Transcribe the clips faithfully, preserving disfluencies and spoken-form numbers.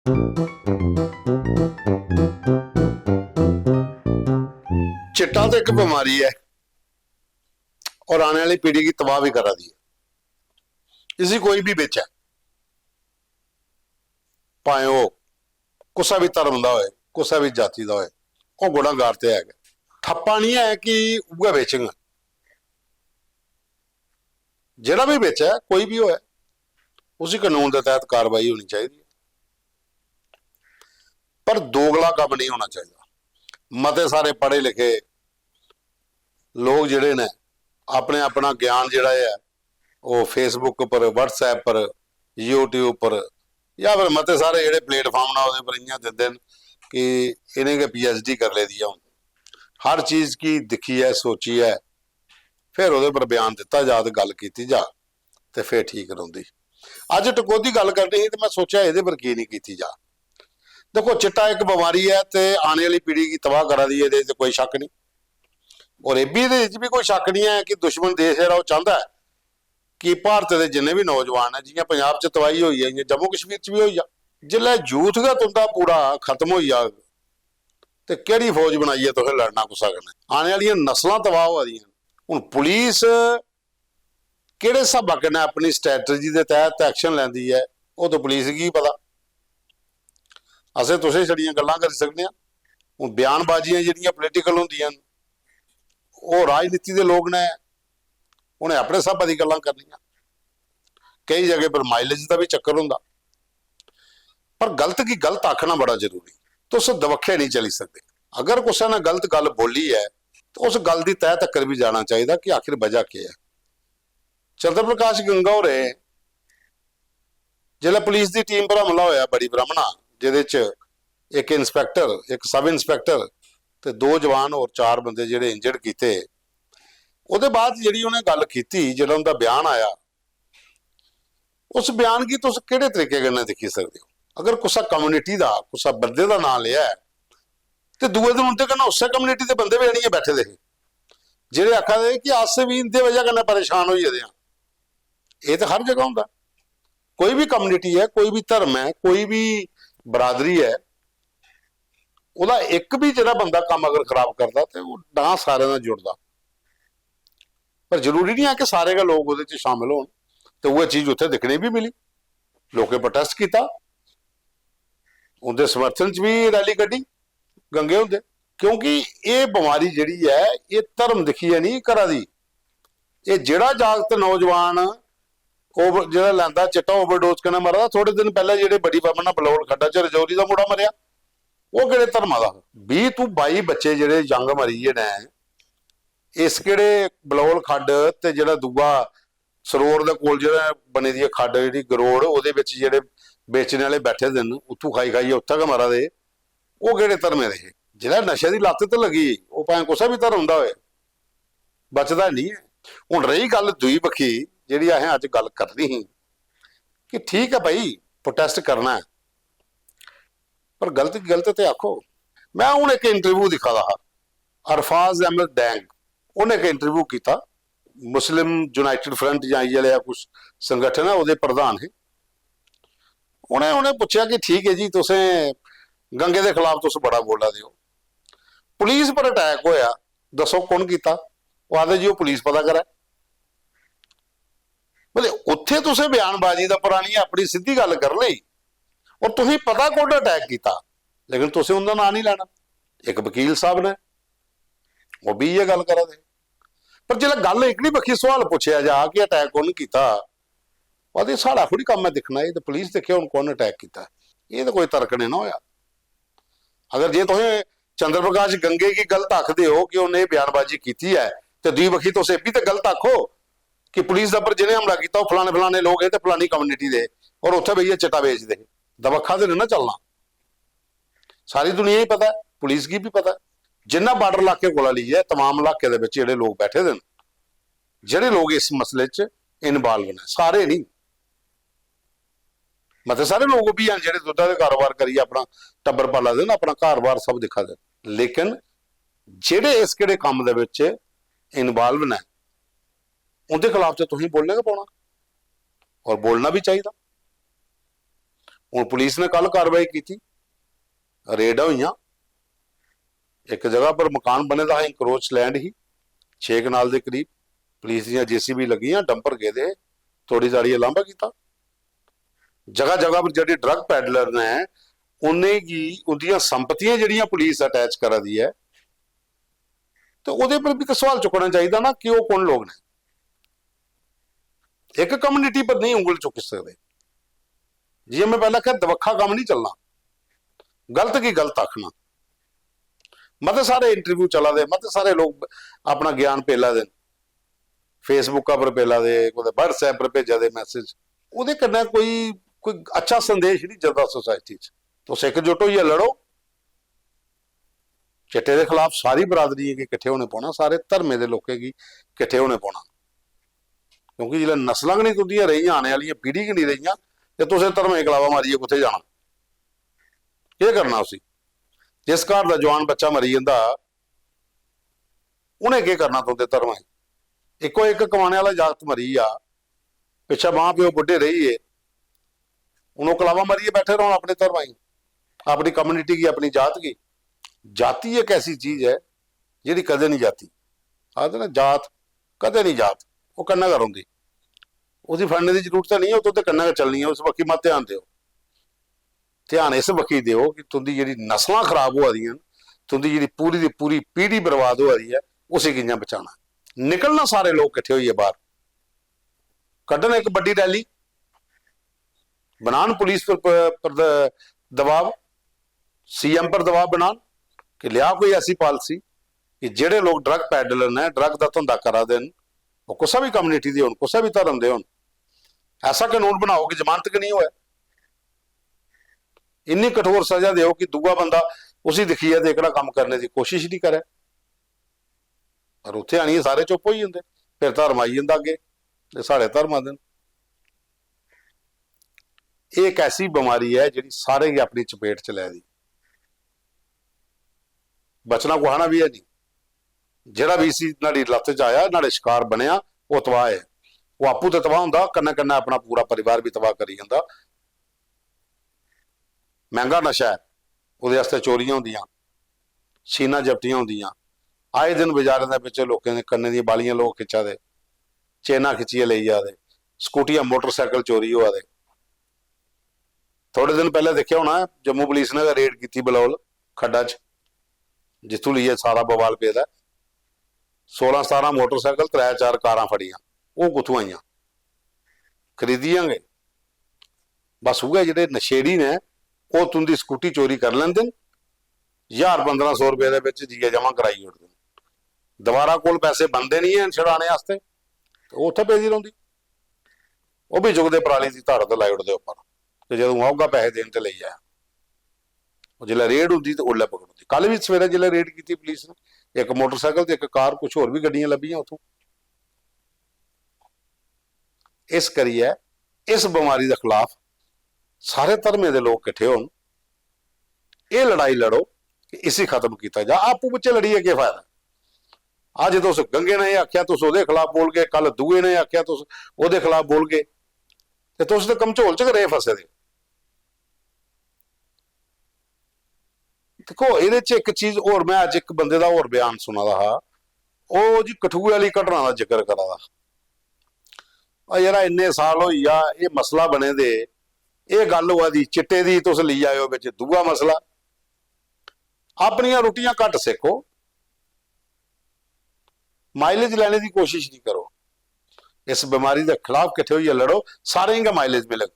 चिट्टा ते इक बमारी ऐ और आने आह्ली पीढ़ी गी तबाह बी करा दी ऐ। इसी कोई बी बेचै, भाएं ओह् कुसै बी धर्म दा होए, कुसै बी जाति दा होए, ओह् गुनाहगार ते है गै। ठप्पा निं ऐ कि उ'ऐ बेचङन। जेह्ड़ा बी बेचै, कोई बी होए, उसी कानून दे तैह्त कार्रवाई होनी चाहिदी ऐ। पर दोगला कम्म नेईं होना चाहिदा। मते सारे पढ़े लिखे लोक जेह्ड़े न, अपने अपना ज्ञान जेह्ड़ा ऐ, ओह् Facebook पर, WhatsApp पर, YouTube पर, जां फिर मते सारे जेह्ड़े platform न, ओह्दे पर इ'यां दिंदे न कि इ'नें गै PhD करी लेदी ऐ। हून हर चीज गी दिक्खियै, सोचियै, फिर ओह्दे पर बयान दित्ता जा ते गल्ल कीती जा, ते फिर ठीक रौंह्दी। अज्ज टकोह्दी गल्ल करनी ही, ते में सोचेआ, एह्दे पर की निं कीती जा। दिक्खो, चिट्टा इक बमारी ऐ ते आने आह्ली पीढ़ी गी तबाह करा दी ऐ, एह्दे च कोई शक्क निं। और एह् बी, एह्दे च बी कोई शक्क निं ऐ कि दुश्मन देश जेह्ड़ा, ओह् चांह्दा ऐ कि भारत दे जिन्ने बी नौजवान न, जि'यां पंजाब च तबाही होई ऐ, इ'यां जम्मू कश्मीर च बी होई जा। जिसलै youth गै तुं'दा पूरा खत्म होई जाग, ते केह्ड़ी फौज बनाइयै तुसें लड़ना कुसै कन्नै? आने आह्लियां नस्लां तबाह होआ दियां न। हून पुलिस केह्ड़े स्हाबा कन्नै अपनी strategy दे तैह्त action लैंदी ऐ, ओह् ते पुलिस गी पता। असें तुसें छड़ियां गल्लां करी सकने आं। हून बयानबाजियां जेह्ड़ियां political होंदियां न, ओह् राजनीति दे लोक न, उ'नें अपने स्हाबा दी गल्लां करनियां। केई जगह पर mileage दा बी चक्कर होंदा, पर गलत गी गलत आखना बड़ा जरूरी। तुस दबक्खे नेईं चली सकदे। अगर कुसै ने गलत गल्ल बोली ऐ, ते उस गल्ल दी तैह् तक्कर बी जाना चाहिदा कि आखिर वजह केह् ऐ। चंद्र प्रकाश गंगा होरें जिसलै पुलिस दी टीम पर हमला होया बड़ी ब्राह्मणा, जेह्दे च इक inspector, इक sub inspector ते दो जवान होर चार बंदे जेह्ड़े injured कीते, ओह्दे बाद जेह्ड़ी उ'नें गल्ल कीती, जेह्ड़ा उं'दा बयान आया, उस बयान गी तुस केह्ड़े तरीके कन्नै दिक्खी सकदे ओ? अगर कुसै community दा, कुसै बंदे दा नांऽ लेआ ऐ, ते दूए दिन उं'दे कन्नै उस्सै community दे बंदे बी आनियै बैठे दे हे, जेह्ड़े आखा दे कि अस बी इं'दे वजह कन्नै परेशान होई गेदे आं। एह् ते हर जगह होंदा। कोई बी community ऐ, कोई बी धर्म ऐ, कोई बी बरादरी ऐ, ओह्दा इक बी जेह्ड़ा बंदा कम्म अगर खराब करदा, ते ओह् नांऽ सारें दा जुड़दा। पर जरूरी निं ऐ कि सारे गै लोक ओह्दे च शामिल होन। ते उ'ऐ चीज उत्थै दिक्खने गी बी मिली। लोकें protest कीता, उं'दे समर्थन च बी rally कड्ढी गंगे हुंदे, क्योंकि एह् बमारी जेह्ड़ी ऐ, एह् धर्म दिक्खियै निं करा दी। एह् जेह्ड़ा जागत, नौजवान, ओवर-, जेह्ड़ा लैंदा चिट्टा, overdose कन्नै मरा दा, थोह्ड़े दिन पैह्लें जेह्ड़े बड़ी ब्राह्मणा बलौल खड्डा च रजौरी दा मुड़ा मरेआ, ओह् केह्ड़े धर्मा दा हा? बीह् तू बाई बच्चे जेह्ड़े young मरी गे न, इस केह्ड़े बलौल खड्ड ते जेह्ड़ा दूआ सरोर दे कोल जेह्ड़ा बनी दी ऐ खड्ड, जेह्ड़ी गरोड़, ओह्दे बिच जेह्ड़े बेचने आह्ले बैठे दे न, उत्थूं खाई खाइयै उत्थै गै मरा दे, ओह् केह्ड़े धर्मे दे हे? जेह्ड़ा नशे दी लत्त ते लगी, ओह् भाएं कुसै बी धर्म दा होए, बचदा निं ऐ। हून रेही गल्ल दूई बक्खी, जेह्ड़ी असें अज्ज गल्ल करनी ही कि ठीक ऐ भाई, protest करना ऐ, पर गलत गी गलत ते आखो। में हून इक interview दिक्खा दा हा, अरफाज अहमद डैंग, उ'नें इक interview कीता, मुस्लिम यूनाइटेड फ्रंट जां इ'यै लेआ कुछ संगठन ऐ, ओह्दे प्रधान हे। उ'नें, उ'नें पुच्छेआ कि ठीक ऐ जी, तुसें गंगे दे खिलाफ तुस बड़ा बोला दे ओ, पुलिस पर attack होया, दस्सो कु'न कीता? ओह् आखदे जी, ओह् पुलिस पता करै। मतलब, उत्थै तुसें बयानबाजी दा पर आनियै अपनी सिद्धी गल्ल करी लेई, और तुसें पता कु'न attack कीता, लेकिन तुसें उं'दा नांऽ निं लैना। इक वकील साहब ने, ओह् बी इ'यै गल्ल करा दे। पर जिसलै गल्ल एह्कड़ी बक्खी, सोआल पुच्छेआ जा कि attack कु'न कीता, ओह् आखदे, "साढ़ा थोड़ी कम्म ऐ दिक्खना, एह् ते पुलिस दिक्खे हून कु'न attack कीता।" एह् ते कोई तर्क नेईं ना होआ। अगर जे तुसें चंद्र प्रकाश गंगे गी गलत आखदे ओ कि उ'नें एह् बयानबाजी कीती ऐ, ते दूई बक्खी तुस एह् बी ते गलत आखो कि पुलिस दे उप्पर जि'नें हमला कीता, ओह् फलाने फलाने लोक हे ते फलानी community दे हे, और उत्थै बेहियै चिट्टा बेचदे हे। दबक्खा ते नेईं ना चलना। सारी दुनिया गी पता ऐ, पुलिस गी बी पता ऐ। जिन्ना border इलाके कोला लेइयै तमाम इलाके दे बिच जेह्ड़े लोक बैठे दे न, जेह्ड़े लोक इस मसले च involve न, सारे नहीं, मते सारे लोक ओह् बी हैन जेह्ड़े दुद्धा दे कारोबार करियै अपना टब्बर पाला दे न, अपना घर-बार सब दिक्खा दे न। लेकिन जेह्ड़े इस केह्ड़े कम्म दे बिच involve न, उं'दे खलाफ ते तुसें बोलना गै पौना, और बोलना बी चाहिदा। हून पुलिस ने कल कार्रवाई कीती, रेडां होइयां, इक जगह पर मकान बने दा हा, इंक्रोच लैंड ही, छे कनाल दे करीब। पुलिस दियां जेसीबी लगियां, डंपर गेदे हे, तोड़ी ताड़ियै लांबा कीता। जगह जगह पर जेह्ड़े ड्रग पैडलर ने, उ'नेंगी उं'दियां संपत्तियां जेह्ड़ियां पुलिस अटैच करा दी ऐ, ते ओह्दे पर बी इक सवाल चुक्कना चाहिदा ना कि ओह् कु'न लोक न। इक कम्युनिटी पर नेईं उंगल चुक्की सकदे। जि'यां में पैह्लें आखेआ, दबक्खा कम्म निं चलना, गलत गी गलत आखना। मते सारे इंटरव्यू चला दे, मते सारे लोक अपना ज्ञान पेला दे न, फेसबुक पर पेला दे, कुतै WhatsApp पर भेजा दे मैसेज। ओह्दे कन्नै कोई, कोई अच्छा संदेश निं जंदा सोसाइटी च। तुस इकजुट होइयै लड़ो, चिट्टे दे खिलाफ सारी बरादरियें गी किट्ठे होने पौना, सारे धर्में दे लोकें गी किट्ठे होने पौना। क्योंकि जिसलै नस्लां गै निं तुंदियां रेहियां, आने आह्लियां पीढ़ी गै निं रेहियां, ते तुसें धर्में दी कलावा मारियै कुत्थै जाना? केह् करना उसी? जिस घर दा जवान बच्चा मरी जंदा, उ'नें केह् करना तुंदे धर्में? इक्को इक कमाने आह्ला जागत मरी गेआ, पिच्छें मां प्यो बुड्ढे रेही गे, हून ओह् कलावा मारियै बैठे रौह्न अपने धर्में गी, अपनी कम्युनिटी गी, अपनी जात गी। जाति इक ऐसी चीज ऐ जेह्ड़ी कदें निं जाती। आखदे ना, जात कदें निं जात, ओह् कन्नै गै रौंह्दी। उसी फड़ने दी जरूरत ते निं ऐ, ओह् तुंदे कन्नै गै चलनी ऐ, उस बक्खी मत ध्यान देओ। ध्यान इस बक्खी देओ कि तुंदी जेह्ड़ी नस्लां खराब होआ दियां न, तुंदी जेह्ड़ी पूरी दी पूरी पीढ़ी बर्बाद होआ दी ऐ, उसी कि'यां बचाना। निकलना सारे लोक किट्ठे होइयै बाह्र, कड्ढन इक बड्डी रैली, बनान पुलिस पर, पर, पर द-, दबाव, सीएम पर दबाव बनान कि लिया कोई ऐसी पालिसी कि जेह्ड़े लोक ड्रग पैडलर न, ड्रग दा धंधा करा दे न, ओह् कुसै बी कम्युनिटी दे होन, कुसै बी धर्म दे होन, ऐसा कानून बनाओ कि जमानत गै निं होऐ। इन्नी कठोर सजा देओ कि दूआ बंदा उसी दिक्खियै ते एह्कड़ा कम्म करने दी कोशिश निं करै। पर उत्थै आनियै सारे चुप्प होई जंदे, फिर धर्म आई जंदा अग्गें, ते साढ़े धर्म आंदे न। एह् इक ऐसी बमारी ऐ जेह्ड़ी सारें गी अपनी चपेट च लै दी। बचना कुसै ने बी है नहीं। जेह्ड़ा बी इसी, न्हाड़ी लत्त च आया, न्हाड़े शकार बनेआ, ओह् तबाह ऐ। ओह् आपूं ते तबाह होंदा, कन्नै कन्नै अपना पूरा परिवार बी तबाह करी जंदा। मैंह्गा नशा ऐ, ओह्दे आस्तै चोरियां होंदियां, सीना जप्तियां होंदियां। आए दिन बजारें दे बिच लोकें दे कन्नें दियां बालियां लोक खिच्चा दे, चेनां खिच्चियै लेई जा दे, स्कूटियां, मोटरसाइकिल चोरी होआ दे। थोड़े दिन पैह्लें दिक्खेआ होना, जम्मू पुलिस ने गै रेड कीती बलौल खड्डा च, जित्थूं लेइयै सारा बवाल पेदा ऐ। सोलां सतारां मोटरसाइकिल, त्रै चार कारां फड़ियां। ओह् कुत्थूं आइयां? खरीदियां गै। बस उ'ऐ जेह्ड़े नशेड़ी न, ओह् तुं'दी स्कूटी चोरी करी लैंदे न, ज्हार पंदरां सौ रपेऽ दे बिच जाइयै जमा कराई ओड़दे न। दोबारा कोल पैसे बनदे निं हैन छड़ाने आस्तै, ते ओह् उत्थै पेदी रौंह्दी। ओह् बी चुकदे पराली दी धड़ ते लाई ओड़दे उप्पर, ते जदूं औगा पैसे देन ते लेई जाएआं। ओह् जिसलै रेड होंदी ते उसलै पकड़ोंदी। कल बी सवेरै जिसलै रेड कीती पुलिस ने, इक मोटरसाइकिल ते इक कार, कुछ होर बी गड्डियां लब्भियां उत्थूं। इस करियै इस बमारी दे खलाफ सारे धर्में दे लोक किट्ठे होन, एह् लड़ाई लड़ो कि इसी खत्म कीता जा। आपूं बिच्चें लड़ियै केह् फायदा? अज्ज तुस गंगे ने एह् आखेआ, तुस ओह्दे खलाफ बोलगे, कल दूए ने आखेआ, तुस ओह्दे खलाफ बोलगे, ते तुस ते कमझोल च गै रेह् फसे दे। दिक्खो, एह्दे च इक चीज होर, में अज्ज इक बंदे दा होर बयान सुना दा हा, ओह् जी कठुए आह्ली घटना दा जिक्र करा दा हा। "आ यरा, इन्ने साल होई गेआ, एह् मसला बने दे, एह् गल्ल होआ दी, चिट्टे दी तुस लेई आएओ बिच दूआ मसला।" अपनियां रुट्टियां घट्ट सेको, माइलेज लैने दी कोशिश निं करो। इस बमारी दे खिलाफ किट्ठे होइयै लड़ो, सारें गी गै माइलेज मिलग।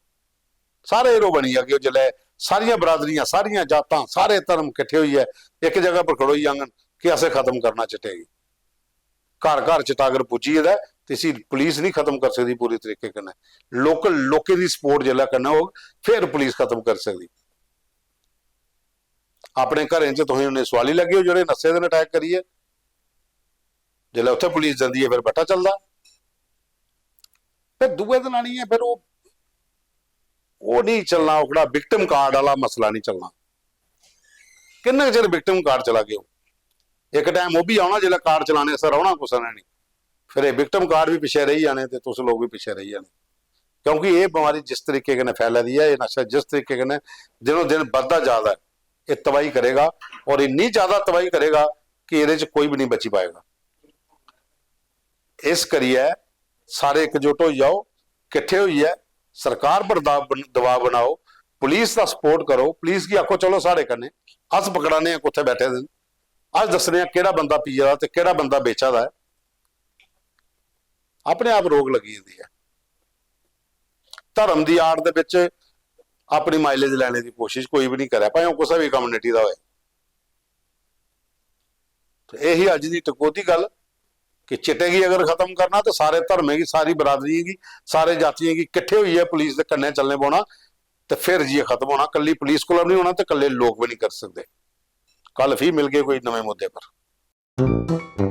सारे हीरो बनी जागे जिसलै सारियां बरादरियां, सारियां जातां, सारे धर्म किट्ठे होइयै इक जगह पर खड़ोई जाङन कि असें खत्म करना चिट्टे गी। घर घर चिट्टा अगर पुज्जी गेदा ऐ ते इसी पुलिस निं खत्म करी सकदी पूरी तरीके कन्नै। लोकल लोकें दी सपोर्ट जिसलै कन्नै होग, फिर पुलिस खत्म करी सकदी। अपने घरें च तुसें उन्ने सुआली लग्गे ओ जेह्ड़े नस्से दे न अटैक करियै। जिसलै उत्थै पुलिस जंदी ऐ, फिर बट्टा चलदा। फिर दूए दिन आनियै फिर ओह्, ओह् नहीं चलना, ओह्कड़ा विक्टिम कार्ड आह्ला मसला नहीं चलना। किन्ने चिर विक्टिम कार्ड चलागे? इक टाइम ओह् बी औना जिसलै कार्ड चलाने आस्तै रौह्ना कुसै ने नहीं। फिर एह् विक्टिम कार्ड बी पिच्छे रेही जाने ते तुस लोक बी पिच्छे रेही जाने। क्योंकि एह् बमारी जिस तरीके कन्नै फैला दी ऐ, एह् नशा जिस तरीके कन्नै दिनों दिन बधदा जा दा ऐ, एह् तबाही करेगा, और इन्नी ज्यादा तबाही करेगा कि एह्दे च कोई बी नहीं बची पाएगा। इस करियै सारे इकजुट होई जाओ, किट्ठे होइयै सरकार पर दबाव बन-, दबाव बनाओ, पुलिस दा सपोर्ट करो, पुलिस गी आखो, "चलो साढ़े कन्नै, अस पकड़ाने आं कुत्थै बैठे दे न, अस दस्सने आं केह्ड़ा बंदा पियै दा ते केह्ड़ा बंदा बेचा दा ऐ।" अपने आप रोक लग्गी जंदी ऐ। धर्म दी आड़ दे बिच अपनी माइलेज लैने दी कोशिश कोई बी नहीं करै, भाएं ओह् कुसै बी कम्युनिटी दा होए। ते एही अज्ज दी टकोह्दी गल्ल कि चिट्टे गी अगर खत्म करना ते सारे धर्में गी, सारी बरादरियें गी, सारे जातियें गी किट्ठे होइयै पुलिस दे कन्नै चलने पौना, ते फिर जाइयै खत्म होना। कल्ली पुलिस कोला बी नहीं होना ते कल्ले लोक बी नहीं करी सकदे। कल फ्ही मिलगे कोई नमें मुद्दे पर।